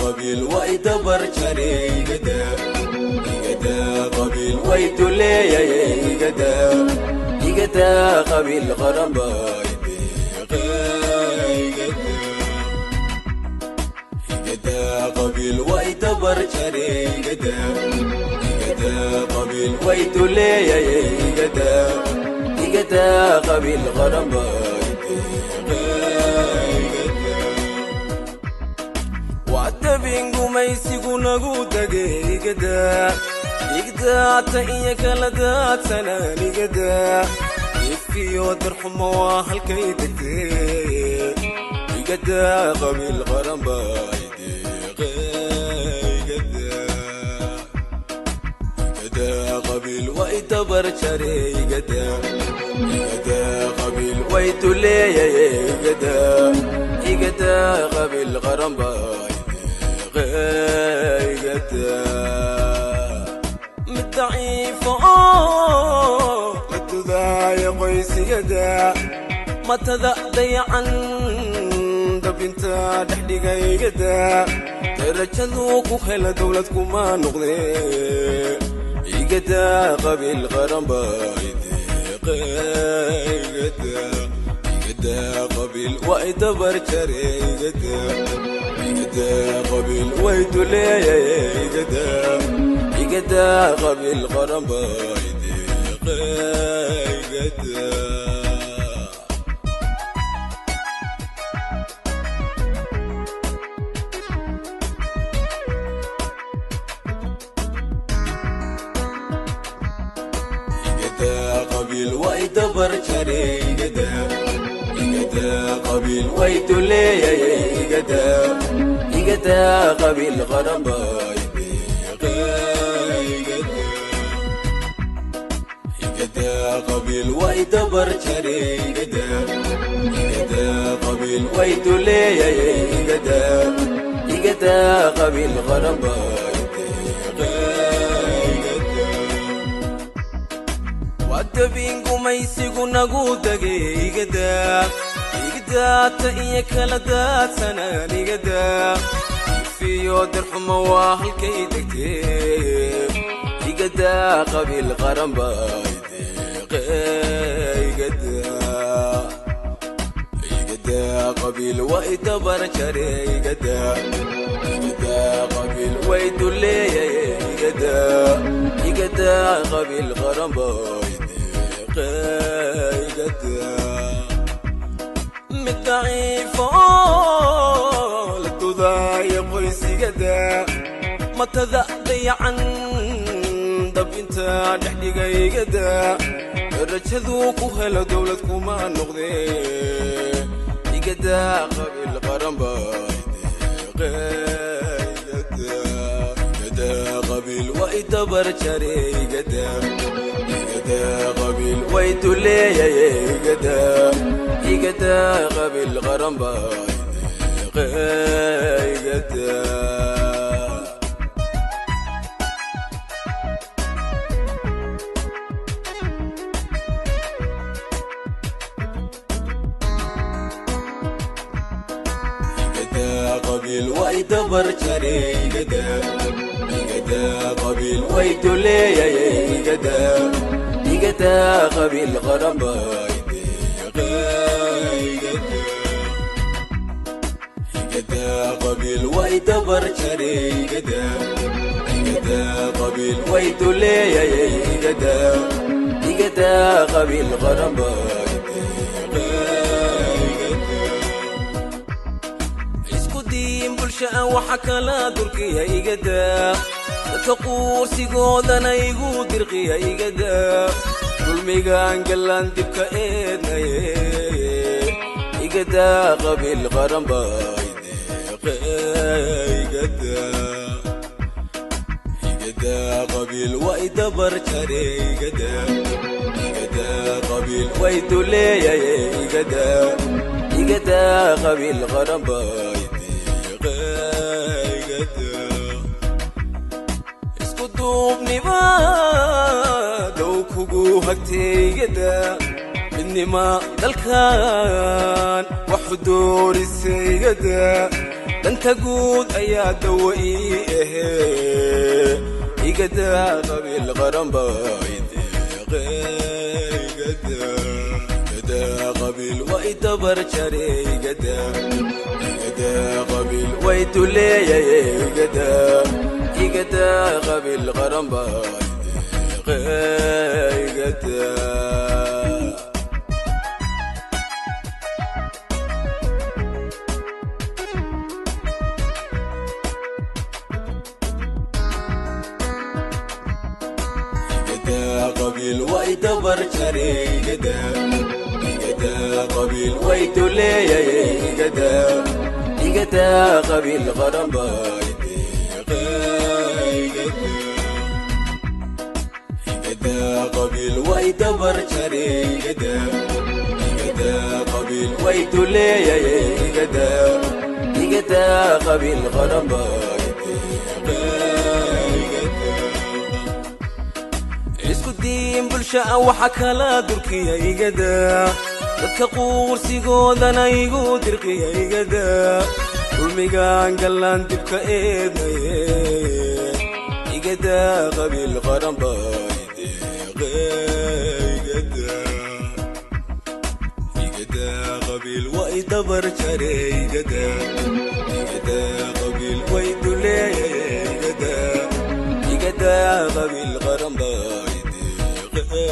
Qabiil way dabar jaray igada, igada qabiil way duleeyay igada, igada qabiil qaran bay deeqay igada, igada qabiil way dabar jaray igada, igada qabiil way duleeyay igada, igada qabiil qaran bay deeqay igada. Waadabin gumaysigu nagu dagay igada, igdaata iyo kala daadsanaan igada, ifkiyo darxumo waa halkay degtee igada qabiil qaran bay deeqay igada, igada qabiil way dabar jaray igada, igada qabiil way duleeyay igada, igada qabiil qaran bay deeqay igada. Mid daciifo oo la dudaaya qoysigada, matada dayacan dabinta dhexdhiga igada, darajaduu ku hela dowlad kuma noqdee igada qabiil qaran bay deeqay igada, igada qabiil way dabar jaray igada, igada qabiil way duleeyay igada, igada qabiil qaran bay deeqay igada. Igada qabiil way dabar jaray igada, igada qabiil way duleeyay igada, igada qabiil qaran bay deeqay igada, igada qabiil way dabar jaray igada, igada qabiil way duleeyay igada, igada qabiil qaran bay deeqay igada. Waadabin gumaysigu nagu dagay igada, igdaata iyo kala daadsanaan igada, ifiyo darxumo waa halkay degtee igada qabiil qaran bay deeqay igada, igada qabiil way dabar jaray igada, igada qabiil way duleeyay igada, igada qabiil qaran bay deeqay igada. Mid daciifo oo la dudaaya qoysigada, matada dayacan dabinta dhexdhiga igada, darajaduu ku helo dowlad kuma noqdee igada qabiil qaran bay deeqay igada, igada qabiil way dabar jaray igada, igada qabiil way duleeyay igada, igada qabiil qaran bay deeqay igada. Igada qabiil way dabar jaray igada, igada qabiil way duleeyay igada, igada qabiil qaran bay deeqay igada, igada qabiil way dabar jaray igada, igada qabiil way duleeyay igada, igada qabiil qaran bay deeqay igada. Isku diin bulsha waxa kala durkiya igada, dadka quursigoodana igu dirqiya igada, dulmigaan gallaan dibka eednaye igada qabiil qaran bay deeqay igada, igada qabiil way dabar jaray igada, igada qabiil way duleeyay igada, Igadaa qabiil qaran baa ideeqa, igadaa. Isku duubnima dow kugu hagtay, igadaa. Midnima dalkan waxu doorisay, igadaa. Danta guud ayaa dawa ii ahee, igadaa qabiil qaran baa ideeqa, igadaa. Igadaa qabiil waa idabar jare, igadaa. Igadaa qabiil way duleeyaye, igadaa. Igadaa qabiil qaran baa ideeqa, igadaa. Igadaa qabiil waa idabar jare, igadaa. Igadaa qabiil way duleeyaye, igadaa. Igadaa qabiil qaran baa ideeqa, igadaa. Igadaa qabiil waa idabar jare, igadaa. Igadaa qabiil way duleeyaye, igadaa. Igadaa qabiil qaran baa ideeqa, igadaa. Isku diin bulshaa waxa kala durkiya, igadaa. Dadka quursigoodana igu dirqiya, igadaa. Dulmigaan gallaan dibka eednaye, igadaa qabiil qaran baa ideeqa, igadaa. Igadaa qabiil waa idabar jare, igadaa. Igadaa qabiil way duleeyaye, igadaa. Igadaa qabiil qaran baa ideeqa.